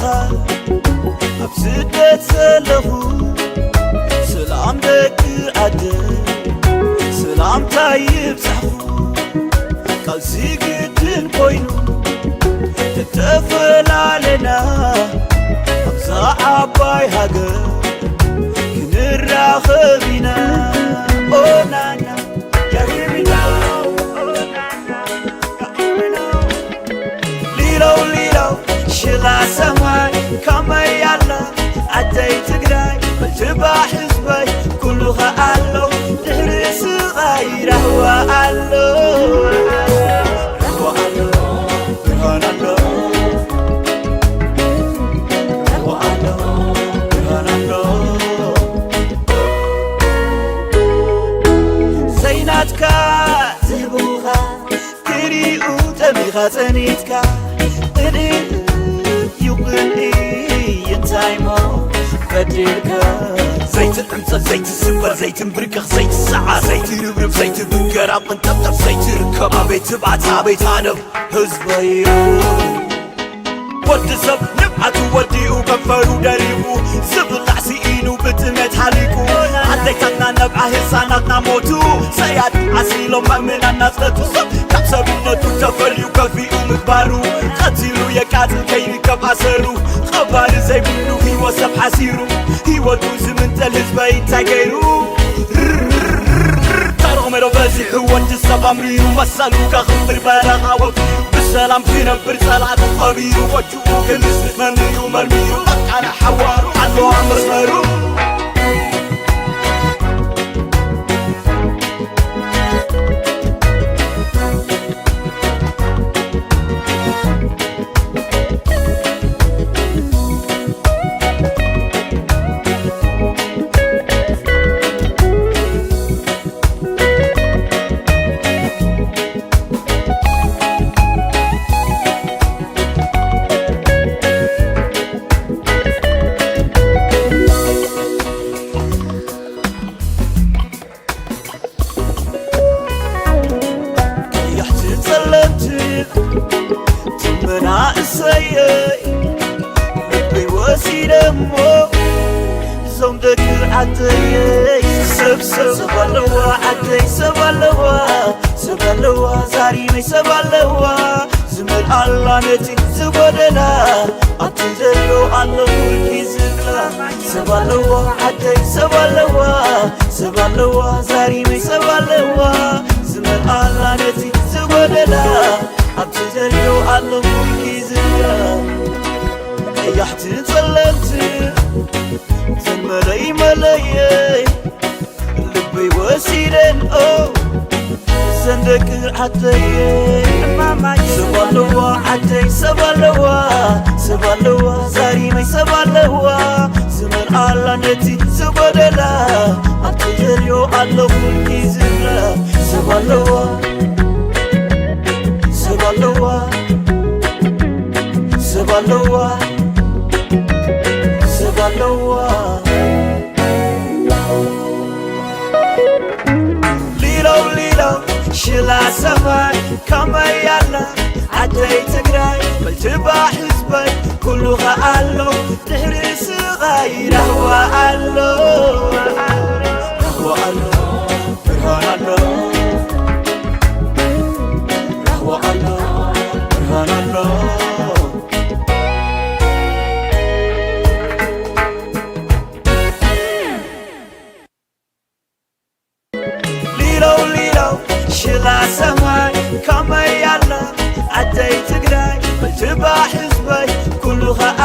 ኣብ ስደት ዘለኹ ሰላም ደቂ ዓደ ሰላምታ ይብጻሕኹ። ካብዚ ግድን ኮይኑ ተተፈላለና ኣብዛ ዓባይ ሃገር ክንራኸብ ኢና። ኦናና ሊለው ሊለው ሽላ ሰማይ ከመይ ኣላ ዓደይ ትግራይ በልትባ ህዝበይ ኩሉ ኸኣሎ ድሕሪ ስቓይ ራህዋ ኣሎ። ራህዋ ኣሎ፣ ብርሃን ኣሎ። ራህዋ ኣሎ፣ ብርሃን ኣሎ። ዘይናትካ ዝህቡኻ ክሪኡ ጠሚኻ ጸኒትካ እኔ ይቕኒ እንታይ ሞ በዲልካ? ዘይትዕምጸል ዘይትስበር ዘይትንብርከኽ ዘይትሰዓ ዘይትርብርብ ዘይትብገር ኣብ ቅንጠብጠብ ዘይትርከብ ኣበይ ትብዓት ኣበይ ታነብ ህዝበይ ወዲ ሰብ ንብዓቱ ወዲኡ ከንፈሩ ደሪቡ ዝብላዕ ስኢኑ ብጥሜት ሓሊቁ ኣደይታትና ነብዓ ህፃናትና ሞቱ ሰያዲ ዓሲሎም መእምናን ናፅነቱ ሰብ ካብ ሰብነቱ ተፈልዩ ከፊኡ ምግባሩ ቀቲሉ የቃፅል ከይርከብ ኣሰሩ ቀባሪ ዘይብሉ ህይወት ሰብ ሓሲሩ ህይወቱ ዝምንጠል ህዝበይ እንታይ ገይሩ ተሮመሮ በዚሑ ወዲ ሰብ ኣምሪሩ መሰሉ ከኽብር በረኻ ወፊሩ ብሰላም ክነብር ጸላእቱ ቐቢሩ ወጅኡ ክንስት መምርዩ መርሚሩ በቃና ሓዋሩ ኣለዋ መስመሩ ቀያሕትን ጸለምትን ትመናእሰየይ ልበይ ወሲደሞ እዞም ደቂ ዓደየይ ሰብ ሰብ ሰብ ኣለዋ ዓደይ ሰብ ኣለዋ ሰብ ኣለዋ ዛሪመይ ሰብ ኣለዋ ዝመልኣላ ነቲ ዝጎደላ ኣብቲ ዘሎ ኣለኹልኪ ዝብላ ሰብ ኣለዋ ዓደይ ሰብ ኣለዋ ሰብ ኣለዋ ዛሪመይ ሰብ ኣለዋ ዝመልኣላ ነቲ ዝጎደላ ኣብቲ ዘሎ ኣለኹልኪ ዝብላ ቀያሕትን ጸለምትን ዘን መለይ መለየይ ልበይ ወሲደን ኦ እዘን ደቂ ዓደየ እማማየ ሰብ ኣለዋ ዓደይ ሰብ ኣለዋ ሰብ ኣለዋ ዛሪመይ ሰብ ኣለዋ ዝመልኣላ ነቲ ዝጎደላ ኣብቲ ዘርዮ ኣለኹልኪ ዝብላ ሰብ ኣለዋ ሰብ ኣለዋ ሰብ ኣለዋ ሰብ ኣለዋ ሊለው ሊለው ሽላ ሰማይ ከመይ ኣላ ዓደይ ትግራይ በልትባ ህዝበይ ኩሉ ኸኣሎ ድሕሪ ስቓይ ራህዋ ኣሎ ራህዋ ኣሎ ብርሃን ኣሎ ራህዋ ኣሎ ብርሃን ኣሎ ሊለው ሊለው ሽላ ሰማይ ከመይ ኣላ ዓደይ ትግራይ በልትባ ህዝበይ ኩሉ ኸኣ